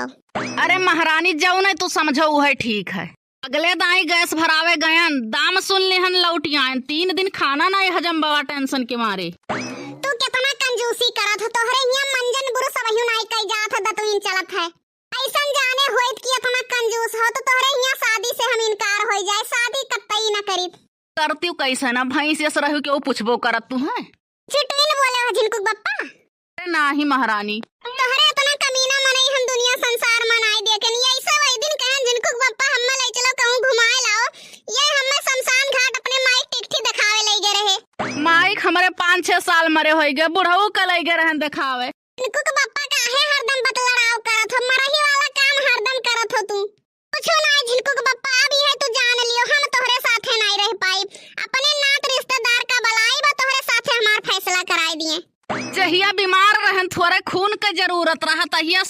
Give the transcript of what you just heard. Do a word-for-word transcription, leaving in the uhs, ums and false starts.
अरे महारानी, जौने तू समझो उहे ठीक है। अगले दाईं गैस भरावे गयन, दाम सुन लिहन लौटि आयन, तीन दिन खाना नाहीं हजम भवा tension के मारे। तू केतना कंजूसी करत हो, तोहरे हियाँ मंजन बुरुस अबहियो नाहीं कइ जात है, दतुइन चलत है। अइसन जाने होइत कि एतना कंजूस हो तो तोहरे हियाँ शादी से हम इनकार होइ जाए, शादी कतई न करित। करतिउ कइसे ना, भैंस यस रहू केहू पुछबो करत तू हैं। झिटुइन बोले हो झिनकुक बप्पा। अरे नाहीं महारानी। तोहरे एतना कमीना मनई हम दुनिया संसार मा नाहीं देखेन। यइसे वही दिन कहन झिनकुक बप्पा हम्मे लइ चलो कहूँ घुमाए लाओ। ये हम्मे शमशान घाट अपने माइक टिकठी देखावे लइ गए रहे। माइक हमरे पाँच छह साल मरे होइ गए, बुढ़ऊ का लइ गए रहन देखावे। झिनकुक बप्पा काहे हरदम बतलड़ाव करत हो? मरही वाला काम हरदम करत हो तू। कुछु नाहीं झिनकुक बप्पा, अब इहे तू जान लियो, हम तोहरे साथे नाहीं रह पाइब। अपने नात रिश्तेदार का बलाइब, तोहरे साथे हमार फैसला कराइ दिए। जहिया बीमार रहन, थोरे खून के जरूरत रहा, तहिया